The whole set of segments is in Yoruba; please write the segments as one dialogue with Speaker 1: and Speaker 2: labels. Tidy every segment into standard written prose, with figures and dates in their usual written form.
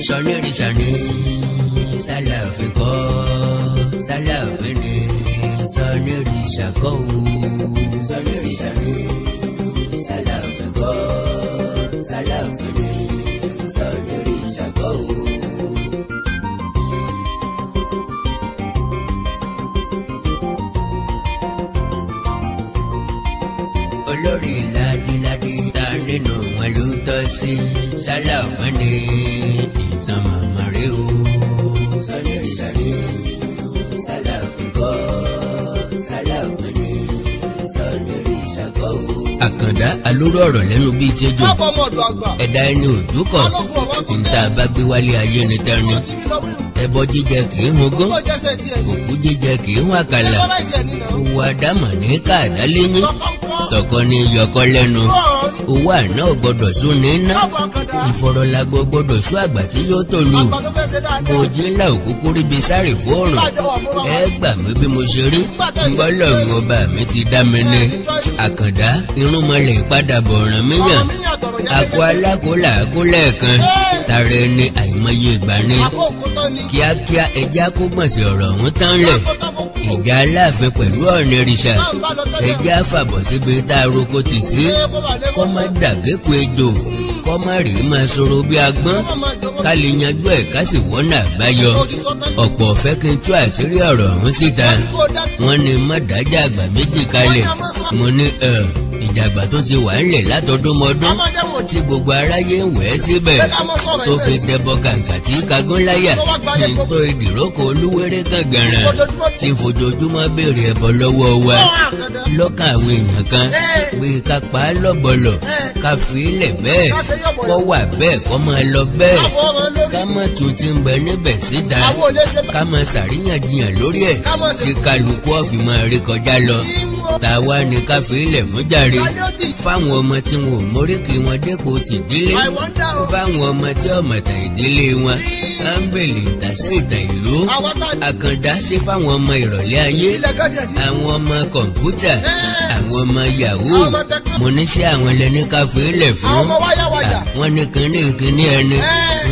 Speaker 1: Ṣọ̀nìrìṣà ni Ṣàlàáfín kọ́, Ṣàlàáfín ni Ṣọ̀nìrìṣà kọ́ o. Ṣọ̀nìrìṣà ni Ṣàlàáfín kọ́, Ṣàlàáfín ni Ṣọ̀nìrìṣà kọ́ o. Olórí ládìládì ta nínú wọn ló tọ́ sí, Ṣàlàáfín ni ìtàn màmá rẹ o. Ṣọ̀nìrìṣà ni Ṣàlàáfín kọ́, Ṣàlàáfín ni Ṣọ̀nìrìṣà kọ́ o. Àkàndá alóró ọ̀rọ̀ lẹ́nu bíi tẹ́jọ́
Speaker 2: Káàbọ̀ ọmọ ọ̀dọ̀ àgbà.
Speaker 1: ẹ̀dá ẹni òdúkọ̀
Speaker 2: Balógun ọ̀rọ̀ tó
Speaker 1: níta bá gbé wálé ayé ni tẹ́ni.
Speaker 2: Ó ti rí lọ wíwù.
Speaker 1: Ẹbọ jíjẹ kì í hun gán,
Speaker 2: Ó jẹ́sẹ̀ tiẹ̀ ní.
Speaker 1: òkú jíjẹ kì í hun àkàlà.
Speaker 2: Ẹgbẹ́ láì tiẹ̀ ní náà.
Speaker 1: Owó àdámọ̀ ní káàdá léyìn,
Speaker 2: Kọ́kọ́ńkọ́.
Speaker 1: tọkọ ní yọkọ lẹ́nu.
Speaker 2: Ọ̀rọ̀ ni.
Speaker 1: Owó àná ò gbọdọ̀ sún ní ná,
Speaker 2: Káàbọ̀ Àkàndá.
Speaker 1: ìfọ̀rọ̀lágbọ̀ gbọdọ̀ sún àgbà tí yóò tó lù.
Speaker 2: Àgbà tó fẹ́ ṣe dáadáa.
Speaker 1: Bòjì ńlá òkúkú ríbi sáré fóòrùn.
Speaker 2: Nígbà jọ wà fún
Speaker 1: Ẹ
Speaker 2: wa.
Speaker 1: gbà mí bí mo ṣe rí, ngbọ́lọ́run ọba mi ti dá mi ní. Àkàndá irúnmọlẹ̀ ìpadàbọ̀ ọ̀ràn míyàn.
Speaker 2: Ọ̀rọ̀ mi yàn tọ̀rọ̀ yá
Speaker 1: Àkó alákòólà àkólẹ̀ kan, tààrẹ ni àìmọye ìgbà ni.
Speaker 2: Àkó òkútọ́ ni.
Speaker 1: Kíákíá ẹjẹ́ àkógbọ̀nsẹ̀ ọ̀rọ̀ ọ̀hún tán lẹ̀.
Speaker 2: Àkó tó fún kú.
Speaker 1: Ìjà Aláàfin pẹ̀lú Ọ̀nìrìṣà,
Speaker 2: Máa ń bá lọ tẹ́lẹ̀.
Speaker 1: ẹjẹ́ àfàbọ̀ síbi tá a roko tì sí.
Speaker 2: Ṣé kó bà lé
Speaker 1: Kọ́ má dàgékù ejò, kọ́ má rí máa sọ̀rọ̀ bí agbọ́n.
Speaker 2: Kó má máa jọ̀wọ́.
Speaker 1: Ká lè yanjú ẹ̀ ká sì wọ́nà àbáyọ.
Speaker 2: Ó ti sọ tẹ́lẹ̀.
Speaker 1: Ọ̀pọ̀ fẹ́ kí n tú àṣírí ọ̀rọ̀ ọ̀hún síta.
Speaker 2: Wọ́n ní kó dá.
Speaker 1: Wọ́n ní má dájà àgbà méjì kalẹ̀. Mo ní ẹ̀ ìjàgbá tó ti wà ńlẹ̀ látọdúnmọdún
Speaker 2: A máa jẹ́ wọ̀n.
Speaker 1: tí gbogbo aráyé ń wẹ̀ síbẹ̀
Speaker 2: Ṣé ká mọ́ sọ̀rọ̀
Speaker 1: tó
Speaker 2: ilé
Speaker 1: fi
Speaker 2: ni?
Speaker 1: dẹbọ kàǹkà tí kagún láyà
Speaker 2: Tó wá gbalẹ̀ gbogbo.
Speaker 1: tó ìdìrókò olúwéré gàngàrà
Speaker 2: Ojoojúmọ́.
Speaker 1: tí fojoojúmọ́ béèrè ẹbọ lọ́wọ́ wa
Speaker 2: Ọ̀rọ̀ Àkàndá.
Speaker 1: lọ́kàn àwọn èèyàn kan
Speaker 2: Ẹ́.
Speaker 1: pé ká pa á lọ́bọ̀lọ̀,
Speaker 2: Ẹ́.
Speaker 1: ká fi í lẹ̀ bẹ́ẹ̀,
Speaker 2: Ká ṣe yọ̀bọ̀yọ̀.
Speaker 1: kó wà bẹ́ẹ̀, kó máa lọ bẹ́ẹ̀,
Speaker 2: Ká fọwọ́ wọn lórí.
Speaker 1: ká má tún ti ń bẹ níbẹ̀ síta,
Speaker 2: Àwọn ò lè ṣe bá.
Speaker 1: ká máa ṣàríyànjiyàn lórí ẹ̀
Speaker 2: Ká máa ṣe-
Speaker 1: tí kálukú ọ̀fìn máa rí kọjá lọ.
Speaker 2: Ìwọ̀n.
Speaker 1: Tàwa ni ká fi í lẹ̀ fún jàre
Speaker 2: Ta ni ó jì?
Speaker 1: fáwọn ọmọ tí wọn ò móríkì wọn dépò tìdílé,
Speaker 2: I wonder o.
Speaker 1: fáwọn ọmọ tí ọmọ ìtàn ìdílé wọn áńbẹ̀lì ìtàsé ìtàn ìlú.
Speaker 2: Àwa tá ni.
Speaker 1: Àkàndá ṣe fáwọn ọmọ ìrọ̀lẹ́ ayé,
Speaker 2: Ilẹ̀ kan tiẹ̀ ti sùn.
Speaker 1: àwọn ọmọ kọ̀ǹpútà, àwọn ọmọ yahoo.
Speaker 2: Àwọn ọmọ tẹkinọ́lọ́jì.
Speaker 1: Mo ní ṣé àwọn ẹlẹ́ni ká fi í lẹ̀ fún?
Speaker 2: Àwọn ọmọ wáyàwáyà.
Speaker 1: Wọ́n ní kínní kínní ẹni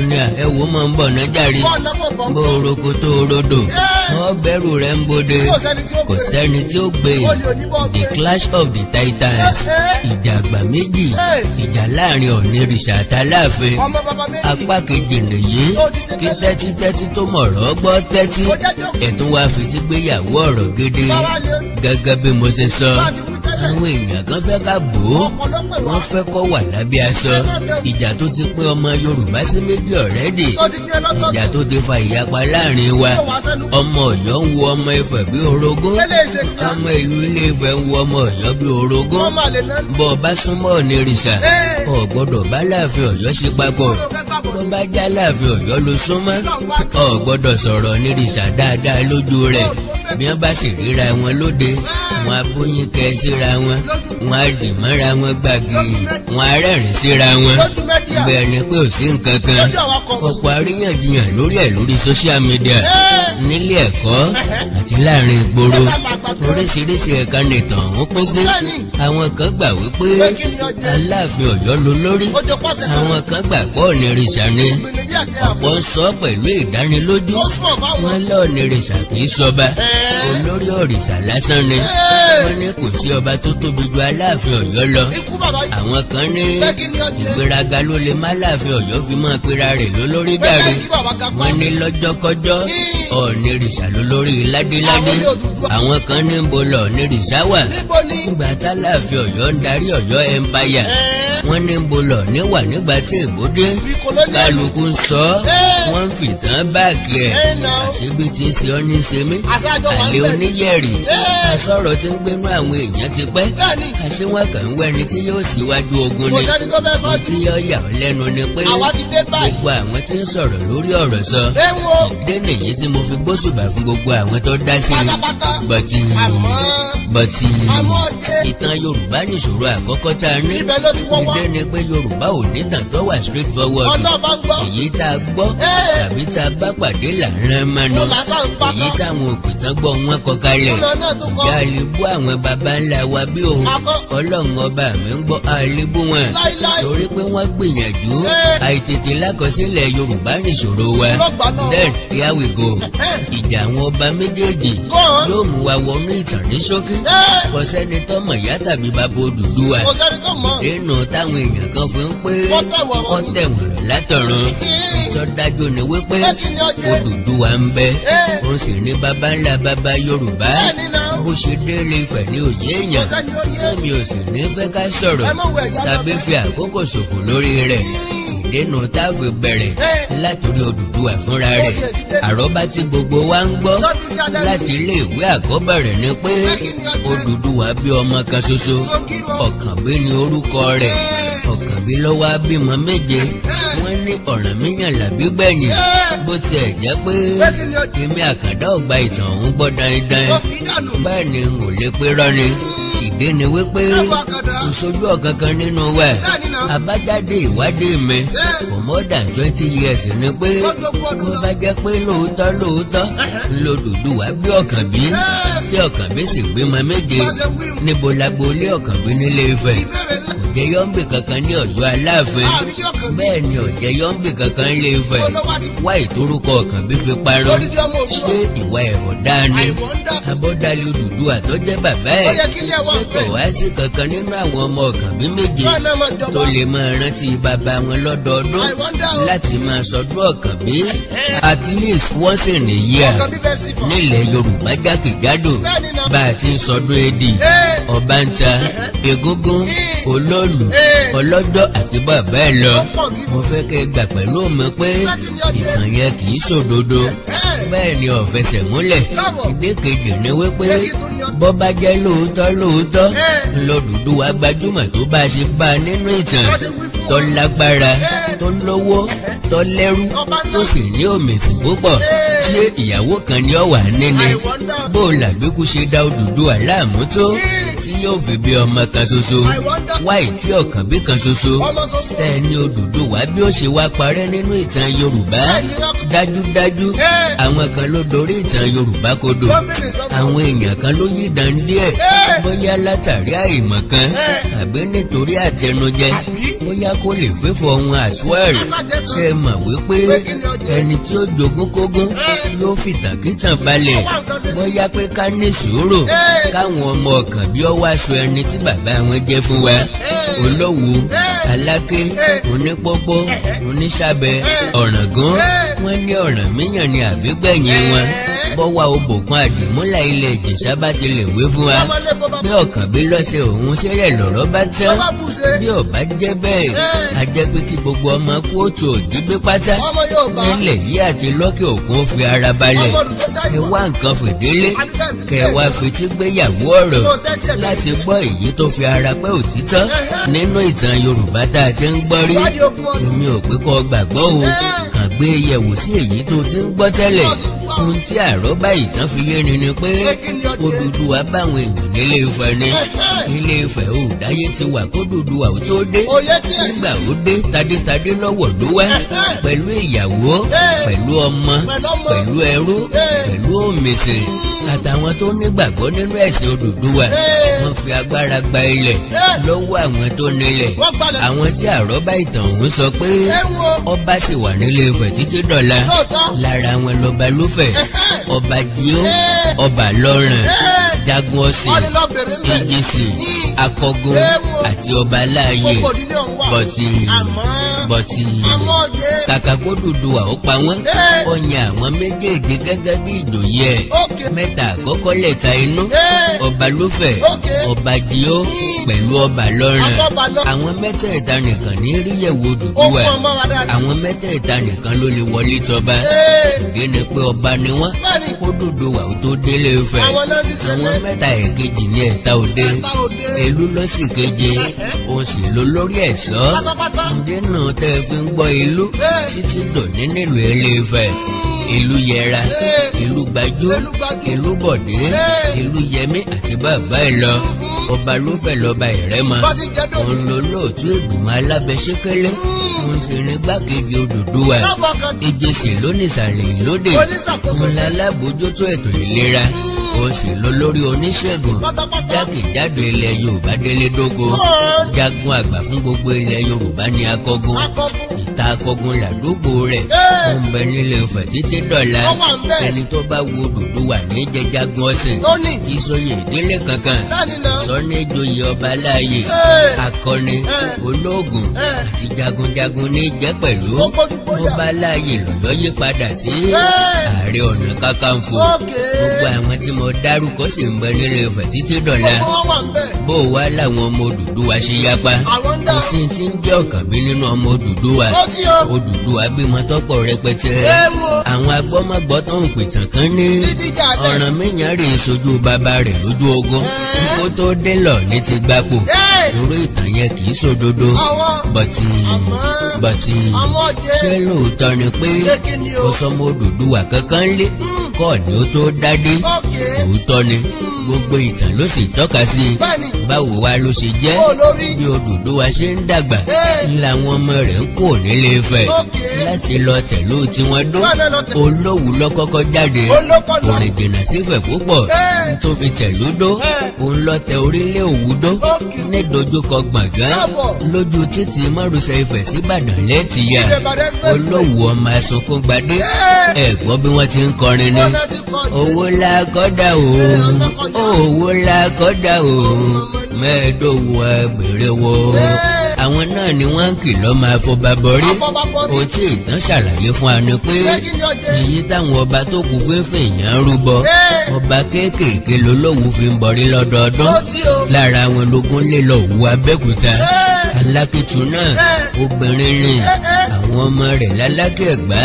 Speaker 1: ní ẹ wò máa ń bọ̀ náà jàre.
Speaker 2: Bọ́ọ̀lù lọ́pọ̀ bọ̀.
Speaker 1: Bó oroko tó rodò,
Speaker 2: Ẹ́.
Speaker 1: wọ́n bẹ̀rù rẹ̀ ń bode.
Speaker 2: Kò sẹ́ni tí ó
Speaker 1: Kò
Speaker 2: gbé.
Speaker 1: sẹ́ni tí ó gbé.
Speaker 2: Olè oníbọ̀
Speaker 1: The
Speaker 2: gbé.
Speaker 1: Clash of the Titans,
Speaker 2: Ẹ́.
Speaker 1: ìjà àgbà méjì,
Speaker 2: Ẹ́.
Speaker 1: ìjà láàrin Ọ̀nìrìṣà àtàláàfin
Speaker 2: Ọmọ bàbá méjì.
Speaker 1: apá kejì nìyí.
Speaker 2: Tó ti ṣe
Speaker 1: Kí
Speaker 2: tẹ́lẹ̀.
Speaker 1: tẹ́tí tẹ́tí tó mọ̀rọ̀ gbọ́ tẹ́tí,
Speaker 2: Kó jẹ́ jókòó.
Speaker 1: ẹ̀tún wá fi ti gbéyàwó ọ̀rọ̀ gidi.
Speaker 2: Báwa lè.
Speaker 1: Gẹ́gẹ́ bí mo ṣe sọ,
Speaker 2: Bá ti wí tẹ́lẹ̀.
Speaker 1: àwọn èèyàn kan fẹ́ ká bò ó,
Speaker 2: Ọ̀pọ̀ ló pè wá.
Speaker 1: wọ́n fẹ́ kó wà lábẹ́ aṣọ. Ìjà tó ti pín ọmọ Yorùbá sí méjì ọ̀rẹ́dì,
Speaker 2: Tó ti pín ẹ lọ́tọ̀ọ̀tọ̀.
Speaker 1: ìjà tó ti fa ìyapa láàrin wa.
Speaker 2: Yóò wá sẹ́nu.
Speaker 1: Ọmọ Ọ̀yọ́ ń wo ọmọ Ifẹ̀ bí orogún,
Speaker 2: Tẹ́lẹ̀ ṣe tí a.
Speaker 1: ọmọ ìlú Ilé Ifẹ̀ ń wo ọmọ Ọ̀yọ́ bí orogún.
Speaker 2: Wọ́n máa lè ná.
Speaker 1: Bọ́ ọ bá súnmọ́ Ọ̀nìrìṣà,
Speaker 2: Ẹ́.
Speaker 1: ò gbọ́dọ̀ bá Láàfin Ọ̀yọ́ ṣe papọ̀.
Speaker 2: Ó ló fẹ́ gbàbọ̀.
Speaker 1: Bó bá já Láàfin Ọ̀yọ́ ló súnmọ́,
Speaker 2: Lọ́n wá
Speaker 1: ò gbọ́dọ̀ sọ̀rọ̀ Ọ̀nìrìṣà dáadáa lójú rẹ̀. Bí wọ́n bá sì ríra wọn lóde, wọn á bóyin kẹ síra wọn, wọn á dì mọ́ra wọn gbàgì, wọn á rẹ́rìn síra wọn
Speaker 2: Lójú mẹ́díà.
Speaker 1: bẹ́ẹ̀ ni pé ò sí nǹkan kan.
Speaker 2: Lójú àwọn akọ̀ròyìn.
Speaker 1: Ọ̀pọ̀ àríyànjiyàn lórí ẹ̀ lórí social media,
Speaker 2: Ẹ́.
Speaker 1: nílé ẹ̀kọ́ àti láàrin ìgboro.
Speaker 2: Ṣé ká máa gbàgbé?
Speaker 1: Oríṣiríṣi ẹ̀ka nìtàn ń pín sí.
Speaker 2: Bẹ́ẹ̀ni.
Speaker 1: Àwọn kan gbà wípé
Speaker 2: Pé kí ni ó jẹ́?
Speaker 1: Aláàfin Ọ̀yọ́ ló lórí,
Speaker 2: Ó jọ pàṣẹ kan.
Speaker 1: àwọn kan gbà pé Ọ̀nìrìṣà ni.
Speaker 2: Ìgbìnì bí àtẹ àpò.
Speaker 1: Ọ̀pọ̀ ń sọ pẹ̀lú ìdánilójú,
Speaker 2: Ó fún ọ̀fà wọn.
Speaker 1: wọn lọ́ọ̀nìrìṣà kì í sọba,
Speaker 2: Ẹ́.
Speaker 1: olórí òrìṣà lásán ni.
Speaker 2: Ẹ́.
Speaker 1: Wọ́n ní kò sí ọba tó tóbi ju Aláàfin Ọ̀yọ́ lọ.
Speaker 2: Ikú bàbá yìí.
Speaker 1: Àwọn kan ní
Speaker 2: Pé kí ni ó jẹ́?
Speaker 1: ìgbéraga ló lè má Láàfin Ọ̀yọ́ fi máa pera rẹ̀ lólórí
Speaker 2: Pé
Speaker 1: jàre.
Speaker 2: kí bàbá ga pa.
Speaker 1: Wọ́n ní lọ́jọ́kọ́jọ́
Speaker 2: Kí.
Speaker 1: Ọ̀nìrìṣà lólórí ládéládé.
Speaker 2: Àwọn ilé Odùduwà.
Speaker 1: Àwọn kan ní ń bo lọ Ọ̀nìrìṣà wà
Speaker 2: Níbo ni?
Speaker 1: nígbà táláàfin Ọ̀yọ́ ń darí Ọ̀yọ́ empire.
Speaker 2: Ẹ́.
Speaker 1: Wọ́n ní ń bo lọ níwà nígbà tí èbó dé.
Speaker 2: Bí colonial.
Speaker 1: Kálukú ń sọ ọ́,
Speaker 2: Ẹ́.
Speaker 1: wọ́n ń fìtàn báàgì ẹ̀.
Speaker 2: Ẹ́ nà ó.
Speaker 1: Àṣebí ti ń ṣe ọ́ ní ṣe mí.
Speaker 2: Àṣẹ àjọ wà ń
Speaker 1: Àlè
Speaker 2: bẹ̀.
Speaker 1: oníyẹ̀rì,
Speaker 2: Ẹ́.
Speaker 1: àsọ̀rọ̀ tí ń gbénú àwọn èèyàn ti pẹ́.
Speaker 2: Bẹ́ẹ̀ni.
Speaker 1: Àṣé wọn kàn ń wẹ́ni tí yóò síwájú ogun
Speaker 2: Kò
Speaker 1: ni.
Speaker 2: sẹ́ni tó fẹ́ sọ́jú.
Speaker 1: Tí yóò yà ọ́ lẹ́nu ni pé
Speaker 2: Àwa ti dé báyìí.
Speaker 1: gbogbo àwọn tí ń sọ̀rọ̀ lórí ọ̀rọ̀ sọ
Speaker 2: Ẹ wo.
Speaker 1: dé nìyí tí mo fi gbóṣùbà fún gbogbo àwọn tó dá sí i.
Speaker 2: Pátápátá.
Speaker 1: Bọ̀tì
Speaker 2: Àmọ́.
Speaker 1: Bọ̀tì ìtàn Yorùbá nìṣòro àkọ́kọ́ tá a ní. Ìdí ni pé Yorùbá ò ní tàn tó wà straight forward. Èyí tá a gbọ́ tàbí tá a bá pàdé là ń rán mọ́nu. Èyí táwọn òpìtàn gbọ́ wọn kọ kalẹ̀. Ìjà lè bú àwọn baba ńlá wa bí o. Ọlọ́run ọba mi ń gbọ́ àlébú wọn. Torí pé wọ́n gbìyànjú àìtètè lákọsílẹ̀ Yorùbá nìṣòro wa. Then here we go. Ìjà àwọn ọba méjèèjì yóò mú wa wọnú ìtàn ní ṣókí. Kò sẹ́ni tó mọ̀ ìyá tàbí bàbá Odùduwà. Nínú táwọn èèyàn kan fi ń pé wọ́n tẹ̀wọ̀n rẹ̀ látọ̀run. Tó dájú ni wípé Odùduwà ń bẹ. Òun sì ní baba ńlá baba Yorùbá. Bó ṣe délé Ifẹ̀ ní òye èèyàn. Èmi ò sì ní fẹ́ ká sọ̀rọ̀ tàbí fi àkókò ṣòfò lórí rẹ̀. Ìdènà tá a fi bẹ̀rẹ̀ látòrí Odùduwà fúnra rẹ̀. Àrọ́bá tí gbogbo wa ń gbọ́ láti ilé ìwé àkọ́bẹ̀rẹ̀ ni pé Odùduwà bí ọmọ kan ṣoṣo. Ọ̀kànbí ni orúkọ rẹ̀. Ọ̀kànbí ló wá bímọ méje. Wọ́n ní Ọ̀rànmíyàn làbí gbẹ̀yìn. Bó tiẹ̀ jẹ́ pé èmi Àkàndá ò gba ìtàn òun gbọ́ dandan. Bẹ́ẹ̀ ni n ò lè pé rọ́ni. Ìdí ni wípé kò sójú ọ̀kankan nínú wa. Àbájáde ìwádìí mi for more than 20 years ni pé bó bá jẹ́ pé lóòótọ́ lóòótọ́ l'Odùduwà bí Ọ̀kànbí tí Ọ̀kànbí sì bímọ méje. Níbo lágboolé Ọ̀kànbí nílé Ifẹ̀? Kò jẹ́ yọ́ǹbì kankan ní Ọ̀yọ́ Aláàfin. Bẹ́ẹ̀ ni ò jẹ́ yọ́ǹbì kankan nílé Ifẹ̀. Wá ìtorúkọ Ọ̀kànbí fi parun. Ṣé ìwà ẹ̀rọ dání? Abọ́dálé Odùduwà tó jẹ́ bàbá ẹ̀. Ṣé kò wá sí kankan nínú àwọn ọmọ Ọ̀kànbí méje tó lè máa rántí bàbá wọn lọ́dọọdún láti máa sọdún Ọ̀kànbí at least once in a year nílẹ̀ Yorùbá jákèjádò bá a ti ń sọdún Èdì, Ọbàntà, Egúngún, Olóòlù, Ọlọ́jọ́ àti bàbá ẹ̀ lọ. Mo fẹ́ kẹ́ ẹ gbà pẹ̀lú mi pé ìtàn yẹn kì í ṣòdodo. Bẹ́ẹ̀ ni ó fẹsẹ̀ múlẹ̀. Ìdí kejì ni wípé bó bá jẹ́ lóòótọ́ lóòótọ́ l'Odùduwà gbajúmọ̀ tó bá ṣe bá a nínú ìtàn tó lágbára, tó lówó, tó lẹ́rú, tó sì ní òmìsì púpọ̀. Ṣé ìyàwó kan ni ó wà níní? Bó làbíkú ṣe dá Odùduwà láàmú tó tí yóò fi bí ọmọ kan ṣoṣo? Wáì tí Ọ̀kànbí kan ṣoṣo tẹ́ ní Odùduwà bí ó ṣe wá parẹ́ nínú ìtàn Yorùbá. Dájúdájú àwọn kan ló dorí ìtàn Yorùbá kodò. Àwọn èèyàn kan ló yí dàn díẹ̀, bóyá látàrí àìmọ̀ kan àbí nítorí àtẹnujẹ, bóyá kó lè fífọ ohun as well. Ṣé mọ̀ wípé ẹni tí ó jogún kógún yóò fìtàkìtàn balẹ̀? Bóyá pé ká ní sùúrù káwọn ọmọ Ọ̀kànbí ó wá sọ ẹni tí bàbá wọn jẹ́ fún wa. Olówu, Aláké, Onípópó, Oníṣàbẹ, Ọ̀ràngún, wọ́n ní Ọ̀rànmíyàn ni àbígbẹ̀yìn wọn. Bọ́wá Òbòkun Àdìmúlà ilẹ̀ Ìjẹ̀ṣà bá ti lè wé fún wa pé Ọ̀kànbí lọ́sẹ̀ òun sílẹ̀ lọ̀rọ̀ bá tán. Bí ó bá jẹ́ bẹ́ẹ̀, a jẹ́ pé kí gbogbo ọmọ kóòtù òjì gbé pátá nílẹ̀ yìí àti lókè òkun fi ara balẹ̀. Ẹ wá nǹkan fìdílé kẹ wá fetí gbéyàwó ọ̀rọ̀ láti gbọ́ èyí tó fi ara pẹ́ òtítọ́ nínú ìtàn Yorùbá tá a ti ń gbọ́ rí. Èmi ò pé kó gbàgbọ́ o, kàn gbé yẹ̀wò sí èyí tó ti ń gbọ́ tẹ́lẹ̀. Ohun tí àrọ́bá ìtàn fi yé ni ni pé Odùduwà báwọn èèyàn nílé Ifẹ̀ ni. Ilé Ifẹ̀ ò dáyé ti wà kó Odùduwà ò tó dé. Nígbà ó dé tadétadé lọ́wọ́ ló wá pẹ̀lú ìyàwó, pẹ̀lú ọmọ, pẹ̀lú ẹrú, pẹ̀lú òmìsìn àtàwọn tó nígbàgbọ́ nínú ẹ̀sìn Odùduwà. Wọ́n fi agbára gba ilẹ̀ lọ́wọ́ àwọn tó nílẹ̀. Àwọn tí àrọ́bá ìtàn ọ̀hún sọ pé ọba sì wà nílé Ifẹ̀ títí dọ̀la. Lára wọn lọ́ba Lúfẹ̀, ọba Jíó, ọba Lọ́ràn, Jagun Ọ̀sìn, Ìjìsì, Akọgun àti ọba Láàyè. Bọ̀tì bọ̀tì kàkà kó Odùduwà ó pa wọ́n, ó yan àwọn méjèèjì gẹ́gẹ́ bí ìjòyè ẹ̀. Mẹ́ta àkọ́kọ́ lẹ́ta inú, ọba Lúfẹ̀, ọba Jíó pẹ̀lú ọba Lọ́ràn. Àwọn mẹ́tẹ̀ẹ̀ta nìkan ní ríyẹ̀wò Odùduwà. Àwọn mẹ́tẹ̀ẹ̀ta nìkan ló lè wọlé tọba. Ìdí ni pé ọba ni wọ́n kó Odùduwà ó tó délé Ifẹ̀. Àwọn mẹ́ta èkejì ní ẹ̀ta òde. Èlú lọ́sì keje, òun sì ló lórí ẹ̀ṣọ́. Ìdí náà tẹ́ fi ń gbọ́ ìlú títí dòní nílùú Ilé Ifẹ̀. Ìlú Yẹra, Ìlú Gbajú, Ìlú Bọ̀dé, Ìlú Yẹmí àti bàbá ẹ̀ lọ. Ọba ló fẹ́ lọ́ba Ìrẹ́mọ. Òun ló lóòtú ìgbìmọ̀ alábẹ́sẹ́kẹ́lẹ́. Òun sì ní gbákejì Odùduwà. Ìjẹsì ló ní ìsàlẹ̀ ìlódè. Òun lálábòójútó ètò ìlera. Òun sì lọ lórí oníṣègùn jákèjádò ilẹ̀ Yorùbá délé dógo. Jagun àgbà fún gbogbo ilẹ̀ Yorùbá ní Akọgun. Ìta Akọgun làdúgbò rẹ̀. Ó ń bẹ nílé Ifẹ̀ títí dọ̀la. Ẹni tó bá wo Odùduwà ní jẹjagun ọ̀sìn. Kì í sọyè ìdílé kankan. Sọ́ni joyè ọba láàyè. Akọni, ológun àti jagunjagun ní jẹ́ pẹ̀lú. Ọba láàyè lọ́yọ́ yí padà sí Ààrẹ Ọ̀nà Kakanfò. Gbogbo àwọn tí mo dárúkọ sì ń bẹ nílé Ifẹ̀ títí dọ̀la. Bó wá làwọn ọmọ Odùduwà ṣe yapa. Kò sí ti ń jẹ́ Ọ̀kànbí nínú ọmọ Odùduwà. Odùduwà bímọ tọ́pọ̀ rẹpẹtẹ. Àwọn agbọ́mọgbọ́ tó ń pìtàn kan ní Ọ̀rànmíyàn rè sojú bàbá rẹ̀ lójú ogun. Kó tó dé lọ ní ti gbapò. Lórí ìtàn yẹn kì í sòdodo. Bọ̀tì bọ̀tì ṣé lóòótọ́ ni pé kò sọmọ Odùduwà kankan lé kọ́ ni ó tó dádé? Òótọ́ ni, gbogbo ìtàn ló sì tọ́ka sí i. Báwo wá ló ṣe jẹ́ bí Odùduwà ṣe ń dàgbà làwọn ọmọ rẹ̀ ń kó nílé Ifẹ̀ láti lọ tẹ̀lú tí wọ́n dó. Olówù ló kọ́kọ́ jáde, kò rìn jìnnà sífẹ̀ púpọ̀ tó fi tẹ̀lú dó. Òun lọ tẹ orílẹ̀ Òwu dó ní dojúkọ Gbọ̀ngán lójú títì márosẹ̀ Ifẹ̀ síbàdàn lẹ́tìyà. Olówù ọmọ Asunkúngbadé, ẹ gbọ́ bí wọ́n ti ń kọrin ni. Owó la kọ́dà o, owó la kọ́dà o, mẹ́ẹ̀ẹ́dọ́wọ́ ẹgbẹ̀rẹ̀ wo. Àwọn náà ni wọ́n ń kìlọ̀ máa fọba bọrí. Ohun tí ìtàn ṣàlàyé fún wa ni pé èyí táwọn ọba tó kù fífẹ́ èèyàn ń rúbọ. Ọba kéékèèké lolówù fi ń bọrí lọ́dọọdún. Lára àwọn lógún lè lọ Òwu Abẹ́òkúta. Alákìtù náà obìnrin ni, àwọn ọmọ rẹ̀ lálákẹ́ Ẹ̀gbá,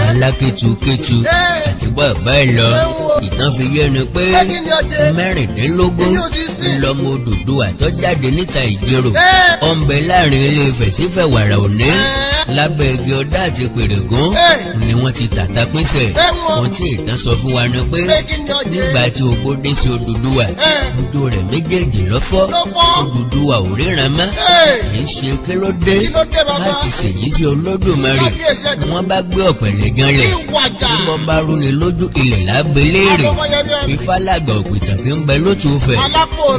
Speaker 1: Alákìtù Kétu àti bàbá ẹ̀ lọ. Ìtàn fi yé ni pé 16 lọmọ Odùduwà tó jáde níta Ìjẹ̀rò. Ó ń bẹ láàrin Ilé Ifẹ̀ sífẹ̀ wàrà òní. Lábẹ́ igi ọdá àti pèrègún ni wọ́n ti tàta pínṣẹ̀. Ohun tí ìtàn sọ fún wa ni pé nígbà tí ogbó dé sí Odùduwà, ojú rẹ̀ méjèèjì ló fọ́. Odùduwà ò ríran mọ́. Kì í ṣe kí ló dé láti ṣèyí sí Olódùmarè. Wọ́n bá gbé ọ̀pẹ̀lẹ̀ janlẹ̀. Bí wọ́n bá rúni lójú ilẹ̀ lábẹ́lẹ́rè. Ifá làgbà òpìtàn kí ń bẹ lótú Ifẹ̀.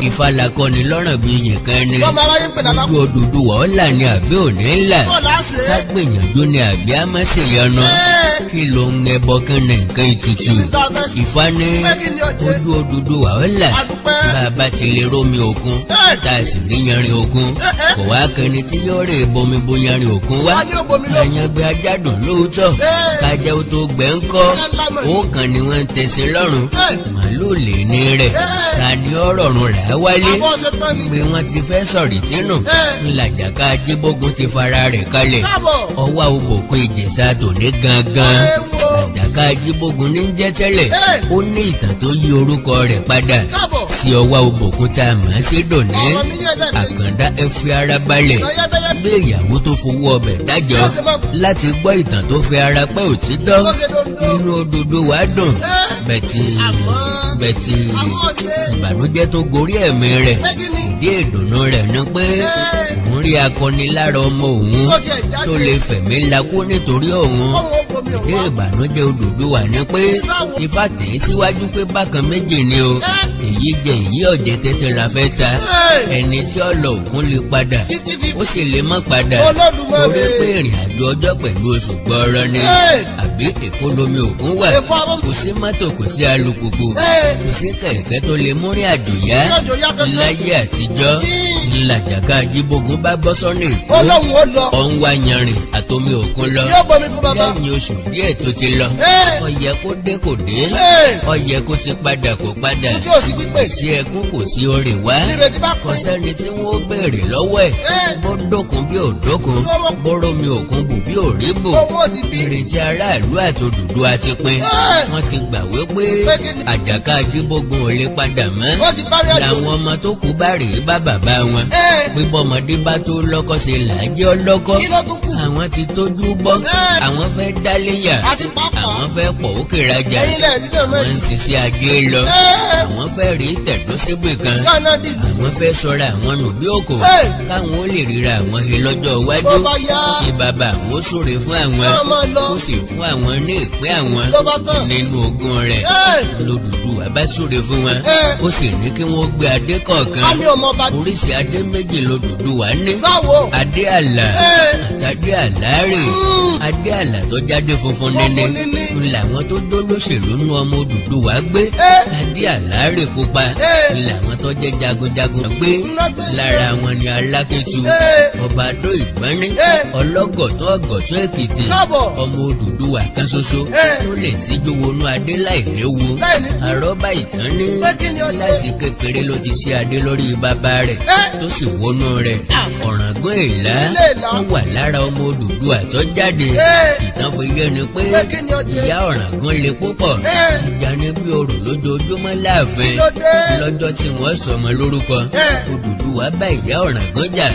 Speaker 1: Ifá lakọni lọ́rùn bíi yìnkan ni. Ojú Odùduwà ọ̀la ni àbí òní ńlá. Ká gbìyànjú ni àbí á má ṣèyọnu. Kí ló ń ẹbọ kan ní nǹkan ètùtù? Ifá ní ojú Odùduwà ọ̀la. Bàbá ti lè rómi òkun, tá a sì rí yanrìn òkun. Kò wá kẹni tí yóò rè bomi bo yanrìn òkun wá. Àyàngbé ajádùn lóòótọ́. Kájá ó tó gbẹ́ ń kọ́. Ó kàn ní wọ́n ń tẹ̀sí lọ́rùn. Màálù lè ní rẹ̀. Ta ni ọ̀rọ̀ ọ̀run rà á wálé? Pé wọ́n ti fẹ́ sọ̀rí tínú. Ńlàjàká Ajíbógun ti fara rẹ̀ kalẹ̀. Ọwá òbòkun Ìjẹ̀ṣà tòní gangan. Àjàká Ajíbógun ní jẹ́ tẹ́lẹ̀. Ó ní ìtàn tó yí orúkọ rẹ̀ padà sí ọwá òbòkun tá a mọ̀ sí dòní. Àkàndá ẹ fi ara balẹ̀. Bí ìyàwó tó fowó ọbẹ̀ dájọ́ láti gbọ́ ìtàn tó fi ara pẹ́ òtítọ́. Inú Odùduwà dùn. Bẹ̀tì bẹ̀tì ìbànújẹ́ tó gorí ẹ̀mí rẹ̀. Ìdí ìdùnnú rẹ̀ ni pé òun rí akọni lára ọmọ òun tó lè fẹ̀mí lakú nítorí òun. Ìdí ìbànújẹ́ Odùduwà ni pé Ifá tẹ̀ ẹ́ síwájú pé bákan méjì ni o. Èyí jẹ èyí ọ̀jẹ̀ tẹ́tẹ́ la fẹ́ ta. Ẹni tí ó lọ òkun lè padà, ó sì lè má padà. Torí pé ìrìn àjò ọjọ́ pẹ̀lú oṣù gbọ́ọ́rọ́ ni. Àbí Èkó lomi òkun wà. Kò sí mọ́tò, kò sí alùpùpù, kò sí kẹ̀kẹ́ tó lè mú rìn àjò yá. Láyé àtijọ́ ńlàjàká Ajíbógun bá bọ́ sọ́nà Èkó. Ó ń wá yanrìn àtomi òkun lọ. Lẹ́yìn oṣù díẹ̀ tó ti lọ, ó yẹ kó dé kò dé, ó yẹ kó ti padà kò padà.
Speaker 2: pípé.
Speaker 1: Sí ẹkún kò sí orè wá.
Speaker 2: Nírètí bá
Speaker 1: kò sẹ́ni tí wọ́n béèrè lọ́wọ́ ẹ̀. Bó dókun bí ò dókun, bóró mi òkun bù bí ò rí bò.
Speaker 2: Owó ti bí.
Speaker 1: Ìrètí aráàlú àtòdùdú àti pin. Wọ́n ti gbà wípé Àjàká Ajíbógun ò lè padà mọ́.
Speaker 2: Wọ́n ti bá rí àjò.
Speaker 1: Làwọn ọmọ tó kú bá rèé bá bàbá wọn. Pípọ́mọdé bá tó lọ́kọ́ ṣe làájẹ́ ọlọ́kọ́.
Speaker 2: Kí ló tún kù?
Speaker 1: Àwọn ti tójú bọ́. Àwọn fẹ́ dáléyà.
Speaker 2: Àti pàápàá.
Speaker 1: Àwọn fẹ́ pọ̀ òkè rajà.
Speaker 2: Ẹ̀yin lẹ̀ rí náà
Speaker 1: Àwọn
Speaker 2: mẹ́rin.
Speaker 1: ń ṣiṣẹ́ ajé lọ. Àwọn fẹ́ rí tẹ̀dó síbì kan.
Speaker 2: Gánà dìlù.
Speaker 1: Àwọn fẹ́ sọra àwọn nù bí òkò. Káwọn ó lè ríra àwọn he lọ́jọ́ iwájú.
Speaker 2: Bó bá yá.
Speaker 1: Kí bàbá àwọn ó súre fún àwọn.
Speaker 2: Káwọn máa lọ.
Speaker 1: Ó sì fún àwọn ní ìpín àwọn.
Speaker 2: Ló bá tán.
Speaker 1: Nínú ogún rẹ̀. Lódùduwà bá súre fún wọn. Ó sì ní kí wọ́n gbé adé kọ̀ọ̀kan.
Speaker 2: Àmì ọmọ ọba.
Speaker 1: Oríṣi adé méjì lódùduwà ní.
Speaker 2: Sáwo.
Speaker 1: Adé àlà àtàdé àlárè. Adé àlà tó jáde funfun
Speaker 2: Funfun
Speaker 1: nini.
Speaker 2: níní.
Speaker 1: Làwọn tó dó lóṣèlú nú ọmọ Odùduwà gbé. Adé àlárè pupa. Làwọn tó jẹ́ jagunjagun gbé.
Speaker 2: Ńlá gbé.
Speaker 1: Lára wọn ni Alákétu. Ọba Adó Ìgbọ́nrín. Ọlọ́gọ̀tún ọ̀gọ̀tún Èkìtì.
Speaker 2: Káàbọ̀.
Speaker 1: Ọmọ Odùduwà kan ṣoṣo. Tó lè síjú wọnú adé láì léwu.
Speaker 2: Láì ní kú.
Speaker 1: Àrọ́bá ìtàn ní.
Speaker 2: Pé kí ni ọjọ́?
Speaker 1: Láti kékeré ló ti ṣe adé lórí bàbá rẹ̀. Tó sì wọnú rẹ̀. Ọ̀ràngún Ìlá.
Speaker 2: Ilé Ìlá.
Speaker 1: Ó wà lára ọmọ Odùduwà tó jáde. Ìtàn fi yé ni pé
Speaker 2: Pé kí ni ọjọ́?
Speaker 1: ìyá Ọ̀ràngún le púpọ̀. Ìjà ní bí orò lójoojúmọ́ láàfin.
Speaker 2: Kí ló dé?
Speaker 1: Lọ́jọ́ tí wọ́n sọmọ lórúkọ. Odùduwà bá ìyá Ọ̀ràngún jà.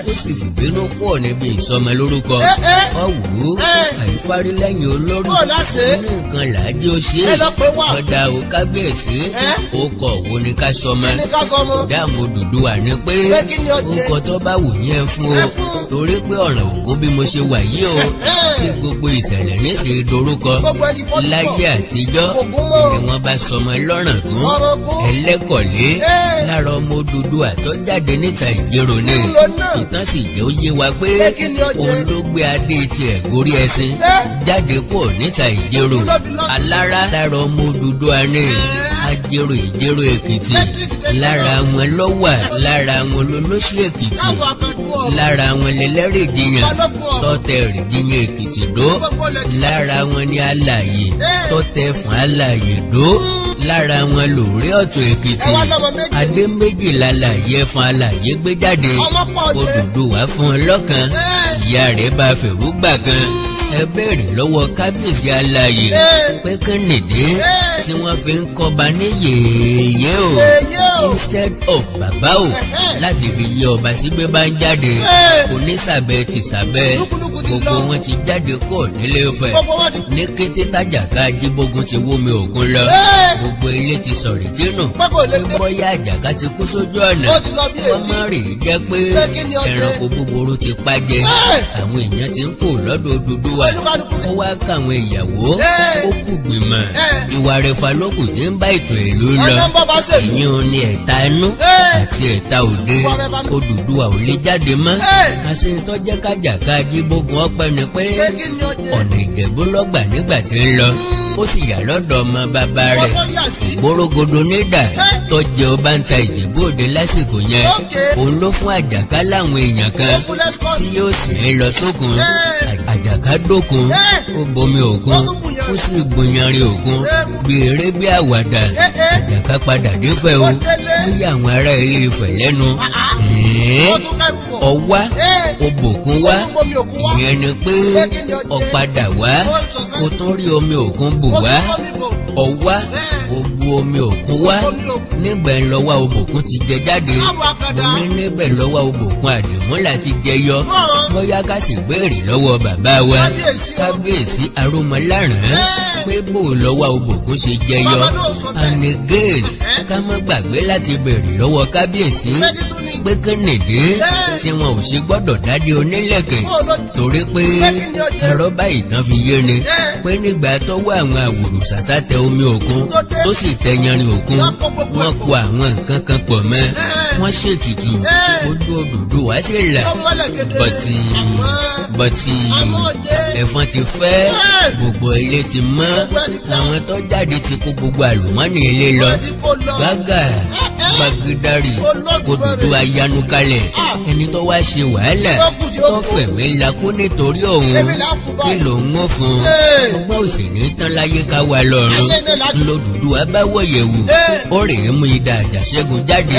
Speaker 1: Ó sì fìbínú kúrò níbi ìsọmọ lórúkọ. Ọ̀wù àìfárí lẹ́yìn olórí.
Speaker 2: Bó láṣẹ?
Speaker 1: Ní nǹkan làájẹ́ ó ṣe.
Speaker 2: Ẹ lọ pé wá.
Speaker 1: Ọ̀dà ò kábíyèsí. Ó kọ̀ wo ni ká sọmọ.
Speaker 2: Kí ni ká sọmọ?
Speaker 1: Dáàmú Odùduwà ni pé
Speaker 2: Pé kí ni ọjẹ́?
Speaker 1: ó kọ tó bá wù yẹn fún o.
Speaker 2: Ẹ fún.
Speaker 1: Torí pé ọ̀ràn ògún bí mo ṣe wà yìí o. Ṣé gbogbo ìṣẹ̀lẹ̀ níṣẹ́ dorúkọ?
Speaker 2: Gbogbo ẹ ti fọ́
Speaker 1: Láyé àtijọ́
Speaker 2: Ògún mọ́.
Speaker 1: ni wọ́n bá sọmọ lọ́ràngún.
Speaker 2: Ọ̀ràngún.
Speaker 1: Ẹlẹ́kọ̀lé lára ọmọ Odùduwà tó jáde níta Ìjẹ̀rò ni.
Speaker 2: Ńlọ náà.
Speaker 1: Ìtàn sì jẹ́ ó yé wa pé
Speaker 2: Pé kí ni ọjẹ́?
Speaker 1: òun ló gbé adé tiẹ̀ gorí ẹṣin jáde kúrò níta Ìjẹ̀rò.
Speaker 2: Ló fi lọ́-
Speaker 1: Alára lára ọmọ Odùduwà ni. Ajérò Ìjẹ̀rò Èkìtì.
Speaker 2: Èkìtì kékeré.
Speaker 1: Lára wọn ló wà. Lára wọn lolóṣì Èkìtì.
Speaker 2: Káàbọ̀ akẹ́kọ̀ọ́ ọ̀rọ̀.
Speaker 1: Lára wọn lẹlẹ́rìí jiyàn
Speaker 2: Balógun ọ̀rọ̀.
Speaker 1: tọ́tẹ̀ rìjìyàn Èkìtì dó.
Speaker 2: Gbogbo lẹ̀ ti-
Speaker 1: Lára wọn ni alààyè tọ́tẹ̀ fún alààyè dó. Lára wọn lòrí ọ̀tún Èkìtì.
Speaker 2: Ẹ wá lọ́mọ méjì.
Speaker 1: Adé méjì lálàyé fún alààyè gbé jáde.
Speaker 2: Ọmọ pọ̀ jẹ́.
Speaker 1: Odùduwà fún un lọ́kan. Ìyá rẹ̀ bá fèrú gbà kan. Ẹ béèrè lọ́wọ́ kábíyèsí alààyè pé kí nìdí tí wọ́n fi ń kọba ní yèèyé o
Speaker 2: Yèyé o.
Speaker 1: instead of bàbá o láti fi yé ọba sí gbé bá ń jáde. Onísàbẹ̀ tìsàbẹ̀
Speaker 2: Lúkúlùkù ti
Speaker 1: gbogbo
Speaker 2: lọ.
Speaker 1: wọn ti jáde kúrò nílé Ifẹ̀.
Speaker 2: Gbogbo wọn ti-
Speaker 1: Ní kété tájàká Ajíbógun ti wó mi òkun lọ. Gbogbo ilé ti sọ̀rọ̀ tínú.
Speaker 2: Pé kò lè dé.
Speaker 1: Bóyá Àjàká ti kú sójú ọ̀nà.
Speaker 2: Ó ti lọ bí
Speaker 1: Wọ́n
Speaker 2: èéfín.
Speaker 1: má rè é jẹ́ pé
Speaker 2: Pé kí ni ọjẹ́?
Speaker 1: ẹranko búburú ti pa jẹ. Àwọn èèyàn ti ń kó lọ́dọ̀ Odùduwà.
Speaker 2: Olúkálùkù ti-
Speaker 1: Ó wá káwọn ìyàwó.
Speaker 2: Ẹ́.
Speaker 1: Ó kù gbìmọ̀. Ìwà rẹ̀ fa lókùn tí ń bá ètò ìlú lọ.
Speaker 2: Ọ̀nà ń bọ́ bá ṣèlú.
Speaker 1: Ìyẹn ò ní ẹ̀ta inú àti ẹ̀ta òde.
Speaker 2: Ìwà rẹ̀ fa-
Speaker 1: Odùduwà ò lè jáde mọ́. Àṣetọ́jẹ́ kájàká Ajíbógun ọpẹ́ ni pé
Speaker 2: Pé kí ni ọjẹ́?
Speaker 1: ọ̀nà Ìjẹ̀bú lọ́gbà nígbà tí ń lọ. Ó sì yà lọ́dọ̀ ọmọ bàbá rẹ̀.
Speaker 2: Wọ́n tó yà sí.
Speaker 1: Gbórógodo nídà tó jẹ ọba ń ta Ìjẹ̀bú Òde lásìkò yẹn.
Speaker 2: Okay.
Speaker 1: Òun ló fún Àjàká láwọn èèyàn kan
Speaker 2: Ó fún lẹ́skọ́ọ̀tì.
Speaker 1: tí yóò sì ń lọ sókun. Àjàká dókun. Ó bomi òkun.
Speaker 2: Ó tún bùyàn.
Speaker 1: Ó sì gbìyànjú òkun. Bí eré bí àwàdà. Àjàká padà défẹ̀ o.
Speaker 2: Ó délé.
Speaker 1: Ó yà àwọn ará ilé Ifẹ̀ lẹ́nu.
Speaker 2: Ó tún kẹ́rù bọ̀.
Speaker 1: Ọwá òbòkun wá.
Speaker 2: Ó tún bomi òkun wá.
Speaker 1: Ìyẹn ni pé
Speaker 2: Pé kí ni ọjẹ́?
Speaker 1: ọ̀padà wá.
Speaker 2: Ó sọ
Speaker 1: Ó tún rí omi òkun bù
Speaker 2: Ó
Speaker 1: wá.
Speaker 2: tún fọ́ mi bò.
Speaker 1: Ọwá òbu omi òkun wá.
Speaker 2: Omi òkun.
Speaker 1: Nígbà ńlọ́wọ́ òbòkun ti jẹ jáde.
Speaker 2: Káàbọ̀ akàdá.
Speaker 1: Mo ní níbẹ̀ lọ́wọ́ òbòkun àdìmúlà ti jẹ yọ.
Speaker 2: Mọ̀ràn.
Speaker 1: Bóyá ká sì béèrè lọ́wọ́ bàbá wa.
Speaker 2: Kábíyèsí o.
Speaker 1: Kábíyèsí arómọláràn pé bó lọ́wọ́ òbòkun ṣe jẹ yọ.
Speaker 2: Bàbá náà sọ bẹ́ẹ̀.
Speaker 1: And again, ká má gbàgbé láti béèrè lọ́wọ́ kábíyèsí
Speaker 2: Pé kí tún ni?
Speaker 1: pé kí nìdí tí wọn ò ṣe gbọ́dọ̀ dádé onílẹ̀kẹ̀.
Speaker 2: Bó ló-
Speaker 1: Torí pé
Speaker 2: Pé kí ni ọjẹ́?
Speaker 1: àrọ́bá ìtàn fi yé ni pé nígbà tọ́wọ́ àwọn àwòrò ṣàṣà tẹ omi òkun
Speaker 2: Tó dé.
Speaker 1: tó sì tẹ yanrìn òkun,
Speaker 2: Wọ́n kó gbogbo
Speaker 1: wọ́n
Speaker 2: ẹ̀
Speaker 1: kó àwọn nǹkan kan pọ̀ mọ́. Wọ́n ṣètùtù
Speaker 2: Ẹ́.
Speaker 1: ojú Odùduwà sì là.
Speaker 2: Ó mọ́lẹ̀ kedere.
Speaker 1: Bọ̀tì
Speaker 2: Àmọ́.
Speaker 1: Bọ́tì ẹ̀fọn ti fẹ́, gbogbo ilé ti mọ́, àwọn tó jáde ti kó gbogbo àlùmọ́nì ilé lọ. Gbága gbàgídárì Odùduwà yanu kalẹ̀. Ẹni tó wá ṣe wàhálà tó fẹ̀mí lakú nítorí òun, kí lòun ó fún un? Ọgbọ́n òsì ní tán láyé ká wà lọ́run. L'Odùduwà bá wọ̀yẹ̀wò, ó rè é mú idà àjàṣẹ́gun jáde.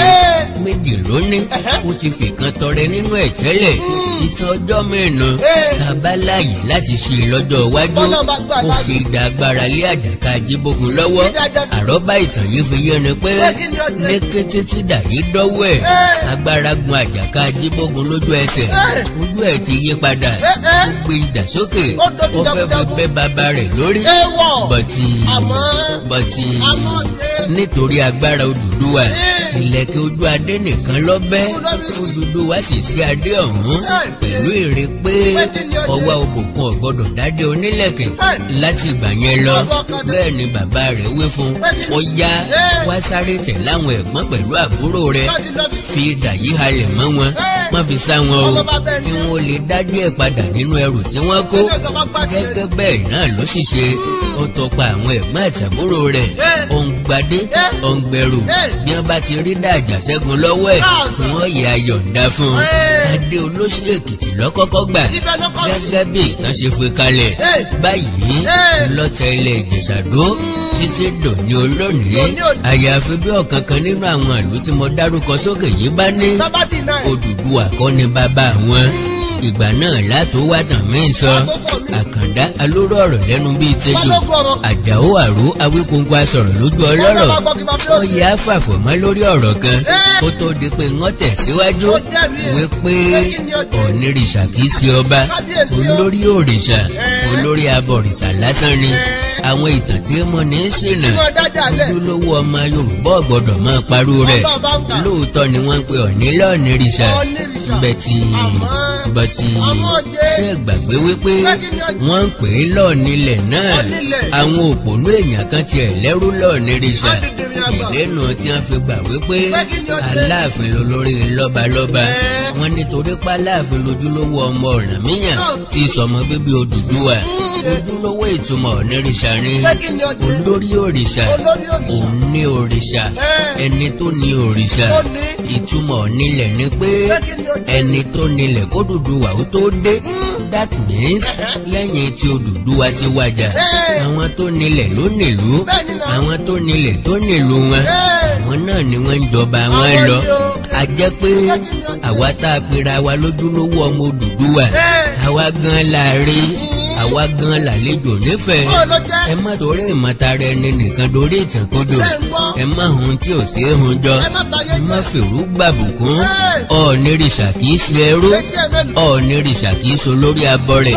Speaker 1: Méjì lónìí, ó ti fìkan tọrẹ nínú ẹ̀ tẹ́lẹ̀. Ìtàn ọjọ́ mìíràn tàbá láàyè láti ṣe lọ́jọ́ iwájú. Ó fi idà agbára lé Àjàká Ajíbógun lọ́wọ́. Àrọ́bá ìtàn yìí fi yé ni pé ní kété tí dàyí dọ́wọ́ ẹ̀, agbára gun Àjàká Ajíbógun lójú ẹsẹ̀. Ojú ẹ̀ ti yí padà, ó gbé idà sókè, ó fẹ́ fi bẹ́ bàbá rẹ̀ lórí. Bọ̀tì bọ̀tì nítorí agbára Odùduwà, ìlẹ̀kẹ̀ ojú adé nìkan lọ́bẹ̀. Odùduwà sì sí adé ọ̀hún pẹ̀lú èrè pé ọwọ́ òbòkun ò gbọ́dọ̀ dádé onílẹ̀kẹ̀ láti ìgbà yẹn lọ. Bẹ́ẹ̀ ni bàbá rẹ̀ wí fún ó yá wá sáré tẹ̀ láwọn ẹ̀gbọ́n pẹ̀lú àbúrò rẹ̀, fi idà yí halẹ̀ mọ́ wọn, má fi sá wọn o, kí wọ́n lè dá díẹ̀ padà nínú ẹrù tí wọ́n kó. Gẹ́gẹ́ bẹ́ẹ̀ náà ló sì ṣe. Ó tọpa àwọn ẹ̀gbọ́n àtàbúrò rẹ̀, ó ń gbadé, ó ń gbẹrù. Bí wọ́n bá ti rí dá Àjàṣẹ́gun lọ́wọ́ ẹ̀, wọ́n yẹ ayọ̀ǹda fún un. Adé Olóṣì Èkìtì lọ́kọ́kọ́ gbà gẹ́gẹ́ bí ìtàn ṣe fi kalẹ̀. Báyìí lọ́tẹ̀ ilẹ̀ Ìjẹ̀ṣà dó títí dòní olónìí. Àyàfi bí ọ̀kan kan nínú àwọn ìlú tí mo dárúkọ sókè yìí bá ní Odùduwà kọ́ ni bàbá wọn, ìgbà náà látó wá tàn mí sọ. Àkàndá alóró ọ̀rọ̀ lẹ́nu bíi tẹ́jọ́, Àjàó àró Awíkóńkó asọ̀rọ̀ lójú ọlọ́rọ̀. Ó yẹ àfàfọ̀mọ́ lórí ọ̀rọ̀ kan kó tó di pé wọ́n tẹ̀síwájú wípé Ọ̀nìrìṣà kìí ṣe ọba, olórí òrìṣà, olórí abọ̀rìṣà lásán ni. Àwọn ìtàn tí mo ní ṣìnà, ojúlówó ọmọ Yorùbá ò gbọ́dọ̀ máa parú rẹ̀. Lóòótọ́ ni wọ́n ń pe Ọ̀ní lọ́ọ̀nìrìṣà, bẹ̀tì bẹ̀tì ṣé gbàgbé wípé wọ́n ń pè é lọ́ọ̀nilẹ̀ náà. Àwọn òpònú èèyàn kan tiẹ̀ lẹ́rú lọ́ọ̀nìrìṣà. Ìdènà tí wọ́n fi gbà wípé Aláàfin lolórí lọ́balọ́ba wọ́n nítorí pa Aláàfin lójúlówó ọmọ Ọ̀rànmíyàn tí sọmọ bíbí Odùduwà. Ojúlówó ìtumọ̀ Ọ̀nìrìṣà ni olórí òrìṣà, òun ní òrìṣà, ẹni tó ní òrìṣà. Ìtumọ̀ nílẹ̀ ni pé ẹni tó nílẹ̀ kó Odùduwà ó tó dé. That means lẹ́yìn tí Odùduwà ti wàjà, àwọn tó nílẹ̀ ló nílùú, àwọn tó nílẹ̀ tó nílùú wọn, àwọn náà ni wọ́n ń jọba wọn lọ. A jẹ́ pé àwa tá a pera wa lójúlówó ọmọ Odùduwà, àwa gan la rí, àwa gan làlejò nífẹ̀ẹ́. Ẹ má torí ìmọ̀tara ẹni nìkan dorí ìtànkodò. Ẹ má hun tí ò sí hun jọ, ẹ má fèrú gbàbùkún. Ọ̀nìrìṣà kì í ṣe ẹrú, Ọ̀nìrìṣà kì í ṣe olórí abọrẹ̀.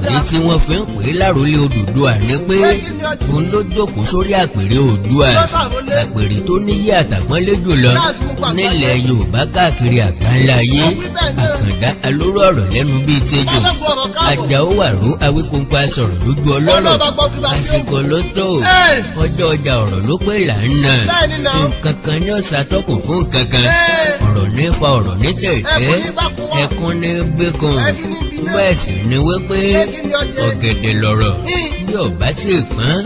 Speaker 1: Èyí tí wọ́n fi ń pè é lárólé Odùduwà ni pé òun ló jókòó sórí àpèrè Oòduà, àpèrè tó níyì àtàpọ́nlé jùlọ nílẹ̀ Yorùbá káàkiri àgbáńlá ayé. Àkàndá alóró ọ̀rọ̀ lẹ́nu bíi tẹ́jọ́, Àjàó wàró Awíkóńkó asọ̀rọ̀ lójú ọlọ́rọ̀. Àsìkò ló tó, ọjọ́ ọjà ọ̀rọ̀ ló pé là ń nà. Nǹkan kan ní ọ̀sà tọkùn fún nǹkan kan, ọ̀rọ̀ ní fa ọ̀rọ̀ ní tẹ̀tẹ́, ẹkún ní gbẹ́kùn. Bẹ́ẹ̀ sì ni wípé ọ̀gẹ̀dẹ̀ lọ̀rọ̀ bí ọ̀bá tí ì pọ́n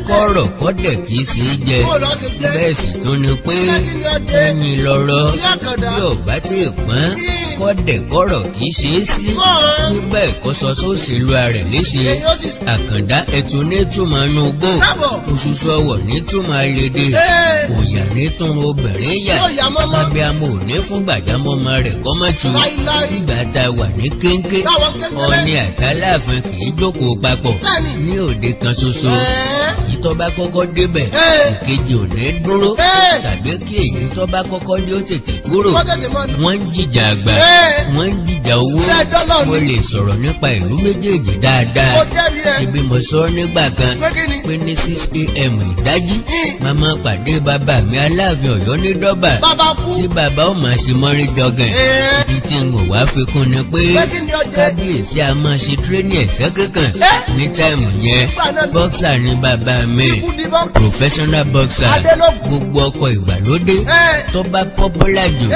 Speaker 1: kọ́rọ̀ kọ́dẹ̀ kì í ṣe é jẹ. Bẹ́ẹ̀ sì tún ni pé ẹyin lọ̀rọ̀ bí ọ̀bá tí ì pọ́n kọ́dẹ̀ kọ́rọ̀ kì í ṣe é sí. Bíbẹ̀ kó sọ sóṣèlú rẹ̀ léṣe. Àkàndá ẹ̀tún ní túmọ̀ inú gbò, òṣùṣù ọwọ̀ ní túmọ̀ àlèdè, òyà ní tún obìnrin yà, abiyamọ ò ní fún gbàjámọ́ ọmọ rẹ̀ kọ́mọ́tù. Ìgbà tá a wà ní kéńké, Ọọ̀ni àtàláàfin kì í jókòó papọ̀ ní òde kan ṣoṣo. Èyí tó bá kọ́kọ́ débẹ̀, ìkejì ò ní dúró, tàbí kí èyí tó bá kọ́kọ́ dé ó tètè kúrò. Wọ́n ń jìjà àgbà, wọ́n ń jìjà owó. Mo lè sọ̀rọ̀ nípa ìlú méjèèjì dáadáa. Ṣé bí mo sọ nígbà kan pé ní 6 a.m. ìdájí, màmá pàdé bàbá mi Aláàfin Ọ̀yọ́ ní Dọ́bà, tí bàbá ó máa ṣe mọ́rí jọgàn. Ní tí n ò wá fi kún ni pé kábíyèsí a máa ṣe tírénì ẹ̀sẹ̀ kankan ní táìmù yẹn. Bọ́ksà ni bàbá mi, professional boxer, gbogbo ọkọ̀ ìgbàlódé tó bá pọ́pọ́lá jù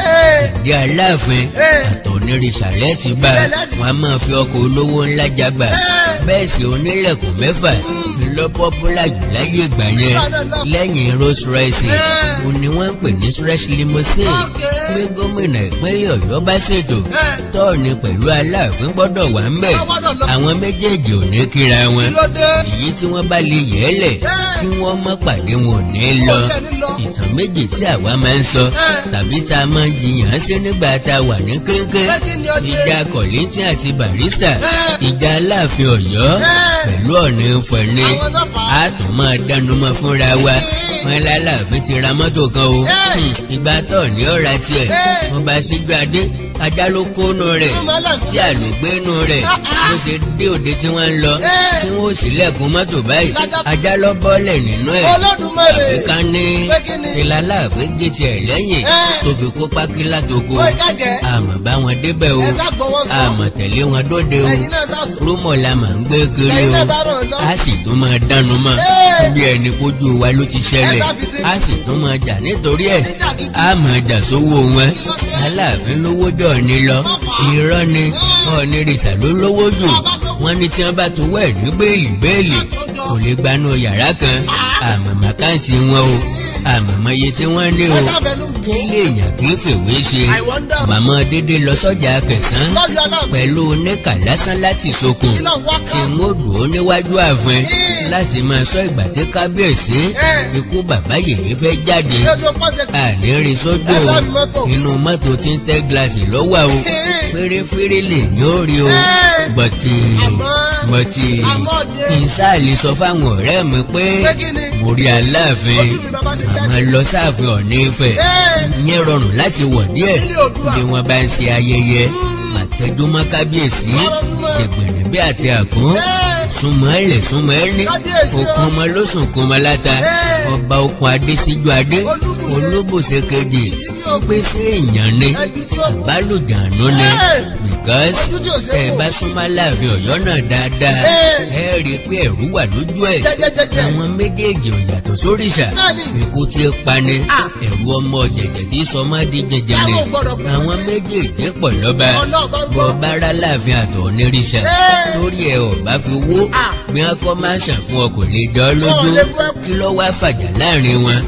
Speaker 1: ìdí Aláàfin àtọ̀nìrìṣà lẹ́ẹ̀tì bá. Wọn a máa fi ọkọ̀ olówó ńlá jagbà. Bẹ́ẹ̀ sì onílẹ̀kùn mẹ́fà lọ pọ́pùlà jù láyé ìgbà yẹn lẹ́yìn Rolls Royce òun ni wọ́n ń pè ní stretch limousine. Pé gómìnà ìpínlẹ̀ Ọ̀yọ́ bá ṣètò tọ́ọ̀nì pẹ̀lú Aláàfin gbọ́dọ̀ wà ń bẹ̀. Àwọn méjèèjì ò ní kíra wọn. Èyí tí wọ́n bá lè yẹ́lẹ̀ kí wọ́n má pàdé wọn ò ní lọ. Ìtàn méjì tí àwa máa ń sọ tàbí tá a máa ń jiyàn sí nígbà tá a wà ní kéńké, ìjà Kollington àti Barrister, ìjà Aláàfin Ọ̀yọ́ pẹ̀lú Ọọ̀ni Ifẹ̀ ni a tún máa dánu mọ́ fúnra wa. Wọn lálàáfin ti ra mọ́tò kan o, ìgbà tọ́ọ̀nì ọ̀ra tiẹ̀ wọ́n bá síjú adé ajá ló kónú rẹ̀ tí àlùgbénú rẹ̀ bó ṣe dé òde tí wọ́n ń lọ tí wọ́n ò sílẹ̀kùn mọ́tò báyìí ajá lọ bọ́lẹ̀ nínú ẹ̀. Àbí ká ní ṣe lálàáfin gé tiẹ̀ lẹ́yìn tó fi kó pákí látoko. Àmọ́ bá wọn débẹ̀ o, àmọ́ tẹ̀lé wọn dóde o, rúmọ̀ la mà ń gbé kiri o, a sì tún máa dánu mọ́ bí ẹni pójú wa ló ti ṣẹlẹ̀, a sì tún máa jà nítorí ẹ̀, a máa jà sówó wọn. Aláàfin lówó jọ ní lọ, irọ́ ni Ọọ̀nìrìṣà ló lówó jù. Wọ́n ní tí wọ́n bá tó wẹ̀ ní bẹ́ẹ̀lì bẹ́ẹ̀lì kò lè gbanú yàrá kan. Àmọ̀mọ́ káǹtì wọn o, àmọ̀mọ́ iye tí wọ́n ní o, kí lèèyàn kì í fèwé ṣe. Màmá dédé lọ sọ́jà Kẹsàn-án pẹ̀lú oníkà lásán láti sokùn tí ń ó dùn ó níwájú ààfin láti máa sọ ìgbà tí kábíyèsí ikú bàbá yèyé fẹ́ jáde. Àní rí sójú o, inú mọ́tò tí ń tẹ́ gíláàsì lọ́wọ́ o, fèrèfèrè lè ní ó rí o. Bọ̀tì bọ̀tì ìsáàlì sọ fáwọn ọ̀rẹ́ mi pé mo rí Aláàfin, àmọ́ lọ sáàfin Ọọ̀ni Ifẹ̀ ìyẹn rọrùn láti wọ̀ díẹ̀ bí wọ́n bá ń ṣe ayẹyẹ. Màtẹ́júmọ́ kábíyèsí ẹgbẹ̀rún bí àti àkún súnmọ́ ẹlẹ̀ súnmọ́ ẹni okun ọmọ ló sùn kún ọmọ láta. Ọba okun adé síjú adé Olúbùṣe kejì pèsè èèyàn ni àbálòjànú ni, because ẹ bá súnmọ́ Aláàfin Ọ̀yọ́ náà dáadáa ẹ rí i pé ẹ̀rú wà lójú ẹ̀. Àwọn méjèèjì ò yàtọ̀ sóríṣà, ikú tí pani ẹ̀rú ọmọ jẹ̀jẹ̀ tí sọmọ́ di jẹjẹrẹ. Àwọn méjèèjì pọ̀ lọ́ba bọ́ọ̀bá Aláàfin àtọ̀ Ọ̀nìrìṣà lórí ẹ̀ ọ̀bá fi wó bí wọ́n kọ́ máa ń ṣàn fún ọ kò lè jọ ọ́ lójú. Kí ló wá fàjà láàrin wọn?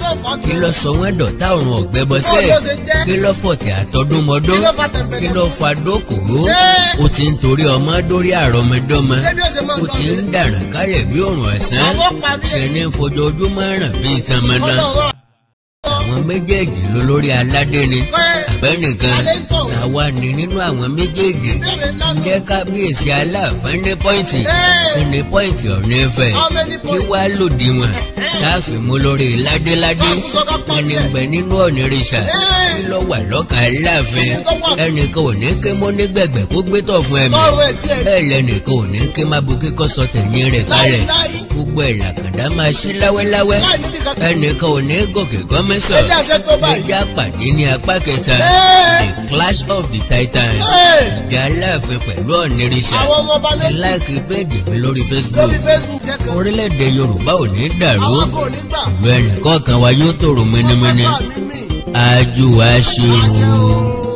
Speaker 1: Kí ló sọ wọ́n dọ̀tá ọ̀run ọ̀gbẹ́bọsẹ̀? Kí ló fọ̀tẹ̀ àtọdúnmọdún? Kí ló fa dókòó? Ó ti ń torí ọmọ dórí àrọmọdọ́mọ, ó ti ń dàrán kálẹ̀ bí òrùn ọ̀sán, ṣe ní fojoojúmọ́ ràn bíi tanmọ́nà. Àwọn méjèèjì ló lórí aládé ni àbẹ́nìkan àwa ni nínú àwọn méjèèjì. Ǹjẹ́ kábíyèsí Aláàfin ní pọ́ìntì ní pọ́ìntì Ọọ̀ni Ifẹ̀ kí wá lòdì wọn káàfin mú lórí ládéládé? Ẹni gbẹ nínú Ọọ̀nìrìṣà kí ló wà lọ́kàn Aláàfin? Ẹnìkan ò ní ké mọ́ nígbẹ̀gbẹ̀ kó gbé tọ̀ fún ẹ̀mí, bẹ́ẹ̀ lẹ́nìkan ò ní ké má bu kíkọ́ sọ tẹ̀yìn rẹ̀ kalẹ̀. Gbogbo ẹ̀ làkàndá máa ṣí láwẹ́láwẹ́, ẹnìkan ò ní gòkè gọ́mẹ́sọ̀. Ẹja pàdé ní apá kẹta, The Clash of the Titans, ìjà Aláàfin pẹ̀lú Ọọ̀nìrìṣà. Láìkí péjì mi lórí Facebook. Orílẹ̀-èdè Yorùbá ò ní dàrú, ìlú ẹnìkọ̀ọ̀kan wa yóò tòrò mẹ́nẹ́mẹ́nẹ́. Ajú wa ṣe o.